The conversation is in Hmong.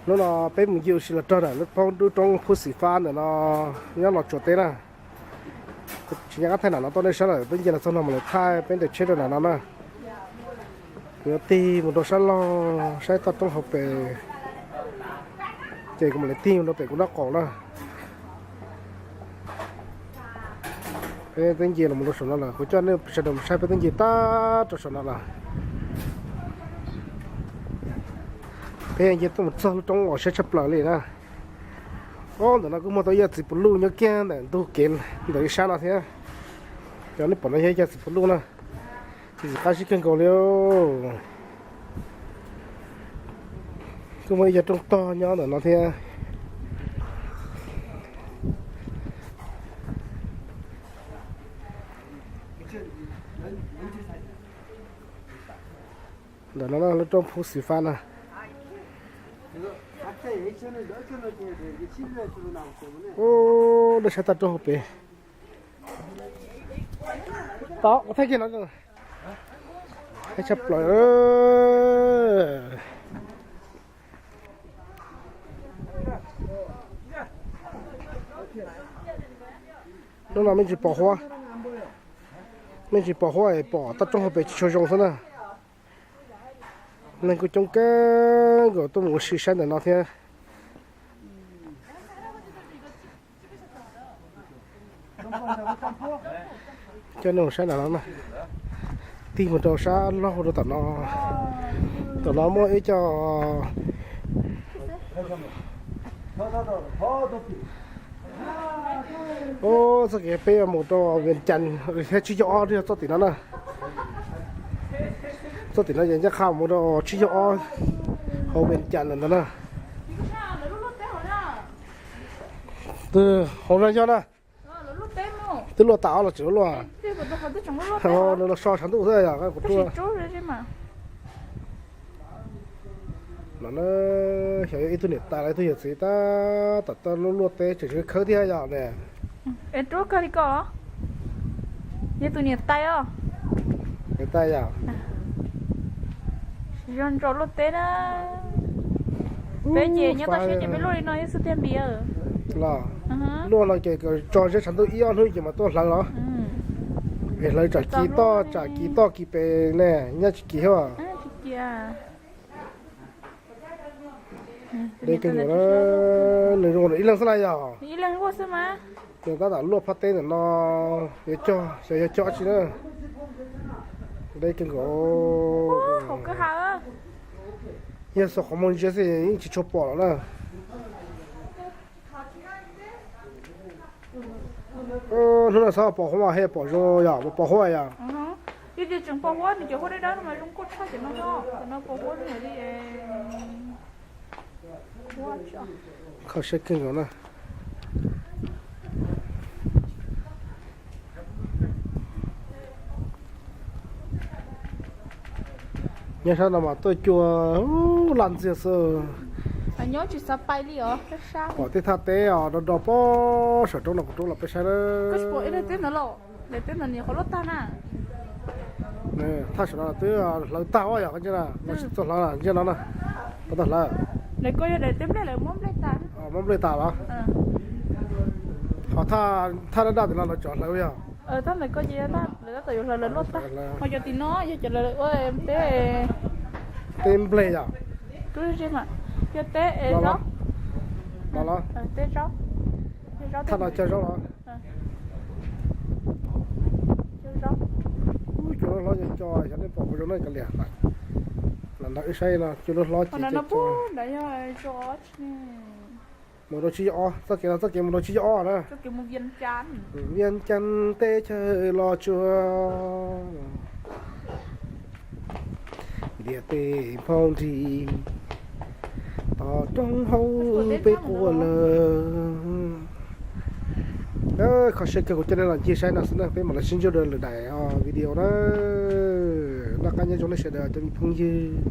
Hnub no peb mus ncig ua si los rau ntawm lub roob Phub Xim Fab ntawm no, nyob Los Tsuas teb na. Tsis nco qab thaij nram no tuaj nej saib lawm, peb nce los txog no mam li thaij peb ntawm tsheb rau nram no na. Kuv yuav tig mus rau sab laug saib toj roob hauv pes, ces kuv mam li tig mus rau pem kuv nraub qaum na. Peb twb nce los rau saum no lawm, kuv coj nej sawv daws mus saib, peb twb nce tag rau saum no lawm. Peb nce tuaj mus txog lub roob uas siab tshaj plaws li na. Ob, ntawm no kuj muaj tau ib co txiv puv luj nyob kiag ntawm ntug kev ntawm ib sab no thiab. Cov nej pom no yog ib co txiv puv luj na. Txiv txiv qab zib kawg nkaus li. Kuj muaj ib co rooj tog nyob ntawm no thiab. Ntawm no lub roob Phub Xim Fab na. Ub, nej saib toj roob hauv pes. Tod, kuv thaij kiag no, thaij tshaj plaws. Hnub no me ntsis pom huab, me ntsis pom huab es pom toj roob hauv pes tsis tshua zoo xwb na. Neeg kuj coob kawg nkaus tuaj mus ua si saib ntawm no thiab. Coj nej mus saib ntawm no na. Tig mus rau sab laug rau tom no. Tom no muaj ib co, ub, txoj kev peb yuav mus rau Vias Cas thiab Tsib Caug Ob yog txoj tim no na. Txoj tim no ces ncaj qha mus rau Tsib Caug Ob hauv Vias Cas ntawd na. Twb hauv no yog na. Twb luaj tas ob los tseem luaj. Nws los so tshav ntuj xwb yog kuv rub. No na, xyov yog ib tug niam tais los ib tug yawm txiv tab tom tuaj luaj luaj teb tseem khawb thiab yog ne. Es rub kawg li ko. Yog tus niam tais os. Niam tais yog. Zoo ntso luaj teb na. Peb ces nyob toj siab ces peb luaj li no ib xwb tiag npis. Los luaj no ces tso zeb tshav ntuj ib ob hnub ces mam tuaj hlawv los. Es hlawv tsam kis toj, tsam kis toj kis pes ne, nyob tsis kis thiab. Deb kawg nkaus na, nws zoo ib leeg xwb na yog. Nws tab tom luaj phab teb ntawm no, yuav cog xyov yog cog tsi na. Deb kawg nkaus. Yog xuas qhov muag ntsia xwb yeej tsis tshua pom lawm na. Hnub no txhob pom huab mas, pom zoo yom, pom huab yom. Yog tias tseem pom huab nws cov huab dawb dawb no mas zoo nkauj tshaj cov no, cov no pom huab li. Kho siab kawg nkaus na. Nyob sab no mas tuaj cua laj ntxiag xwb. Nyob tsis xav pais li os. Pom tej thaj teb os, do do pob saum roob no kuv rub los peb saib na. Daim teb ntawd nws qhov luaj tag na. Thaj saum no twb hlawv tag os yog, txog hlawv ntsia no na. Tau hlawv. Daim ko yog daim teb nplej lawv muab nplej tas. Muab nplej tas los? Ho thaj daj daj tim no lawv tseem hlawv yog? Thaj ntawm ko ces lawv tab tom yuav hlawv, lawv luaj tag. Ho cov tim no yog cov lawv ua teb, teb nplej yom? Yog teb zaub. Los los. Teb zaub. Thaj no cog zaub los? Cua loj hlob, cua, xyov nej pom puas zoo na, kav liam. Lam nrog wb saib no, cua loj hlob ces mus rau Tsib Caug Ob, txoj kev no txoj kev mus rau Tsib Caug Ob na. Vias Cas teb chaws Los Tsuas, ntiaj teb nphoo nrig, toj roob hauv peb quaj lawm. Kho siab kawg, kuv coj nej los ncig saib no xwb na, peb mam los sib ntsib rau lwm daim video na. Noj qab nyob zoo nej sawv daws cov me phooj ywg.